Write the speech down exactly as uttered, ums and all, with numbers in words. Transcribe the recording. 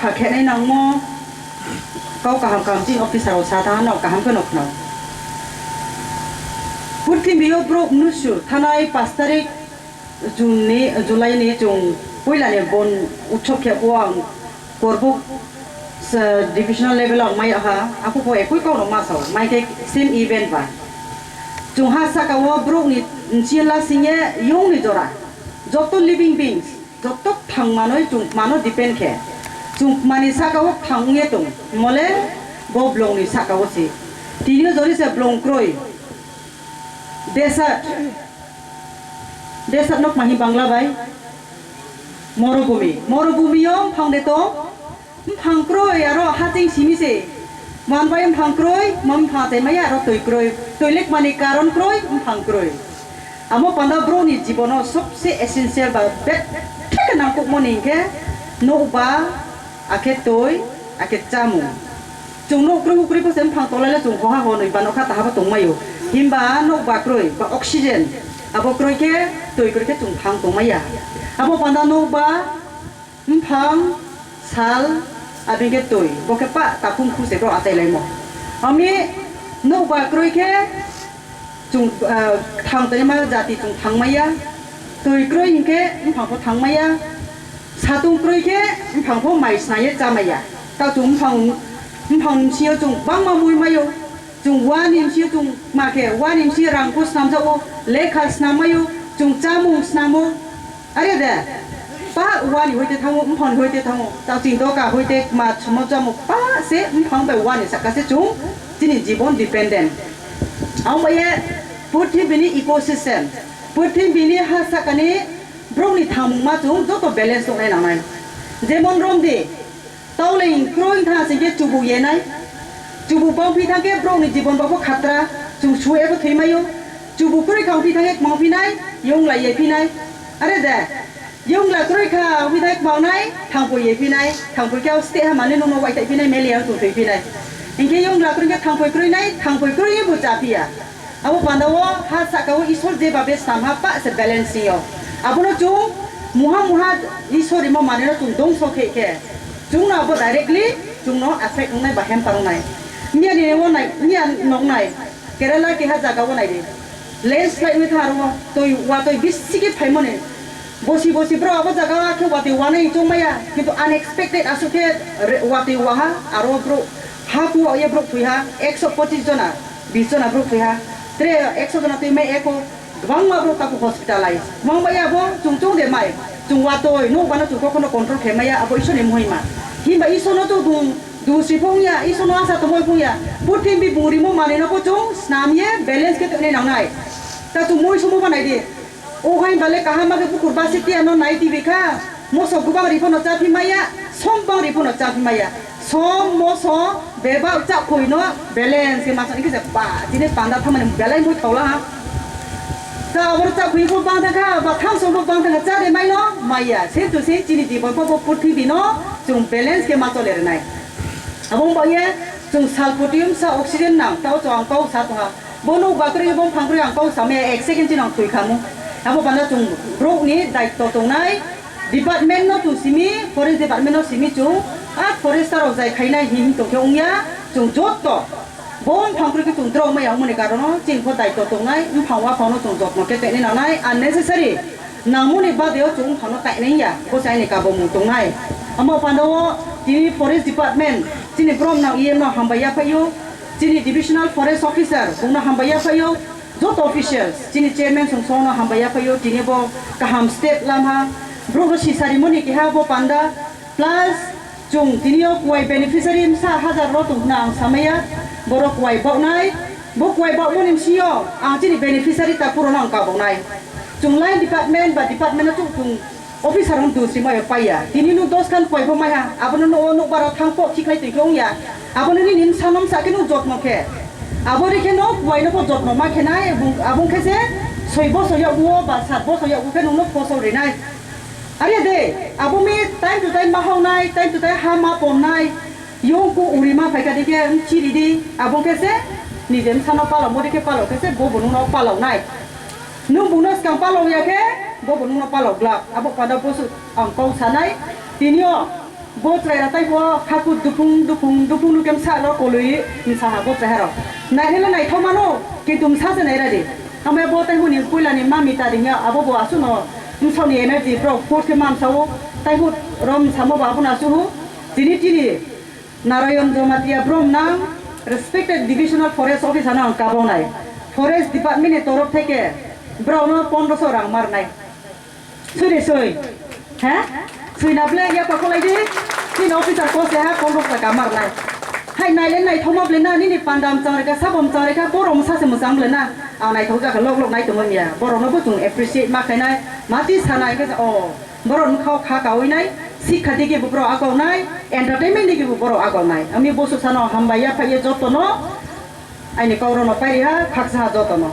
Kha khenai nangmo kau kaham kaham chini officer rok sa tang ano kaham kheno khna. Purthimbi o borok mnusu thanai pash tarik June ni, July ni chwng puila ni bon utsob khe o ang Korbuk, sa, divisional level o ang mai ha, ako bo ekoi kok rok ma sao, mai khe same event ba. Chwng ha saka o borok ni nchila singye yong ni jora, joto living beings, joto thang manoi chwng mano depend khe. Chwng mani saka o thang wngye tong, mole bo blong ni saka o si. Tini o jori se blong kroi. Desert. Desert no kma hi Bangla bai? Morobhumi. Morobhumi o mphang de tong? Mphang kroi aro haching simi se. Man bai mphang kroi, ma mphang te maya aro twi kroi. Twi lekmani karon kroi, mphang kroi. Amo panda bro ni jibono sobse essential ba bet theke nangkukmoni hinkhe nokba, akhe twi, akhe chamung. Chwng nok kwrwi kwrwi bo se mphang tolai le chwng hoha honwi ba nokha taha bo tongmai o. Himba nokba kwrwi ba oxygen abo kwrwi khe twi kwrwi khe chwng thang tongmai ya. Abo panda nokba, mphang, sal, abini khe twi bo khe pa takhum khuse bro achai laimo. Ami nokba kwrwi khe Chwng, ah, thang tongma jati chwng thangmaya, twi kwrwi hinkhe mphang pho thangmaya, satung kwrwi khe mphang pho mai snaiye chamaya. Ta chwng mphang, mphang ni bisingo chwng bangma mui mayo, chwng wani bisingo chwng ma khe wani bisingo rang pho snamjago, lekha snammayo, chwng chamung snamo, Are de, pa wani hoite thango, mphang hoite thango, ta chini doka hoite ma sumo chamo pa se mphang bai wani saka se chwng chini jibon dependent. Ang bai ye purthimbi ni ecosystem, purthimbi ni ha sakani borok ni thangmung ma chwng joto balance tongnai nangnai. Jemon romdi, Tauling kroi wngkha singkhe chubuk yenai. Chubuk bangphi thangkhe borokni jibon bokho khatra, chwng su ebo thwimaio. Chubuk kroi kha wngphi thangkhe kma wngphinai, yongla yephinai. Are de, yongla kroi kha wngphi thangkhe kma wngnai, thangpui yephinai. Thangpui khe o site ha mani nungno waithaiphinai, meli ang chwng thwiphinai. Hinkhe yongla kroi khe thangpui kroinai, thangpui kroi bo chaphiya. Abo panda o ha saka o Isor je babe snam ha pa se balancing o. Abono chwng muha muha Isor rimo manwi no chwng dongso khe khe chwng no abo directly chwng no affect wngnai ba hamper wngnai. Miya ni o nai, miya nok nai Kerala keha jaga o nai di. Landslide wngwi thang aro twi watwi bisi khe phaimani. Bosi bosi bro abo jaga khe watwi wanai chongmaya, kintu unexpected aswk khe re-, watwi waha aro bro ha kuwa ye bro thwiha ekso pochis jona. Bish jona borok thwiha, tre ekso jona twi mai eko, kwbangma borok tabuk hospitalize. Kwbangma ya bo chwng chwng de mai, chwng watwi nuk bano chwng kokno control khe maya, abo Isor ni muhima. Himba Isor no chwng dung, dung si phung ya, Isor no asa tongwi phung ya. Purthimbi bung rimo manwi no bo chwng snam ye balance khe tongwi nangnai. Ta chwng mui sumo ba nai di. O hai bale kaham ma khe bukur basi tiya no nai tibi kha. Moso gubang ri phano cha phi maya, som bang ri phano cha phi maya. Som moso bebak cha khoi no balance khe masa khe ba chini panda thamani belai mui thaula ha. Ta abor cha khoi bo bang thang kha, ba thang som bo bang thang kha, cha de mai no maya. Same to same chini jibon bo bo purthimbi no chwng balance khe ma chole rwnai. Abo wng ba ye chwng sal podium sa oxygen nang, ta o chwng ang kok sa tong ha. Bo nuk ba kwrwi, bo phang kwrwi ang kok samaya ek second chini ang thwi khamu. Abo bana chwng borok ni daitto tongnai department no chwng simi, forest department no simi chwng, a forester rok jai khainai him him tongkhe wngya, chwng jotto bo phang kwrwi khe chwng drok maya wngmani karon no chini pho daitto tongnai, mphang waphang no chwng jotno khe tongwi nangnai, unnecessary nangmani bade o chwng phano tainai ya, bo se aini kabomung tongnai. Omo panda o tini forest department chini borom nang E M no hambai ya phaio, chini divisional forest officer bungno hambai ya phaio, joto officials chini chairman song song no hambai ya phaio, tini bo kaham step lamha, borok no sisari moni keha bo panda. Plus, chwng tini o kuwai beneficiary bwsa hajar ro tong hwnna ang samaya, borok kuwai baoknai, bo kuwai baokmani bisingo ang chini beneficiary ta purano ang kaboknai. Chwng line department ba department o chwng, chwng officer no dusri mayo paiya. Tini no dos khan kuwai bo maiha, abono no o nokbar o thang pok khiklai tongkhe wngya. Abono nini bwsa no bwsa khe no jotno khe. Abo ri khe no kuwai no bo jotno ma khe nai, abong, abong khe se soi bosor yago ba sat bosor yago khe nung no phosol rinai. Are de, abo mi time to time ma hawnai, time to time ha ma ponnai, yong ku uri ma phaikha de khe, chiri di, abo khe se, nije bwsano palok, modi khe palok khe se, bo bo nungno palok nai. Nung bungno swkang palok ya khe, bo bo nungno palok glak. Abo pada bosu ang kok sanai, tini o, Bo chwrai rok taibo haku dupung dupung dupung nukem sa lo kolwi msa ha bo chwrai rok. Nairele naithok mano, kintu msa se naira di. Hamya bo tai huni puila ni mami ta ringya abo bo asuno msoni energy bro force khe mamsa o tai hu rom samo bo abono asu hu. Tini tini Narayan Jamatia brom nang respected divisional forest officer nang kabonai. Forest department ni torof theke bro no pondroso rang marnai. Suri sui. He? Sui na ble ya pa kholai di. Tin officer ko se ha pondro taka mar nai. Hai nai le nai thoma ble na nini pandam chang reka sabom chang reka borom sa se muchang ble na. A nai thok jaka lok lok nai tongom ya. Borom no bo chung appreciate ma khai nai. Mati sa nai ke o. Borom khao kha kawi nai. Sikha digi bo bro akau nai. Entertainment digi bo bro akau nai. Ami bosu sano hambai ya phai ye joto no. Aini kau ro no pai ri ha khaksa ha joto no.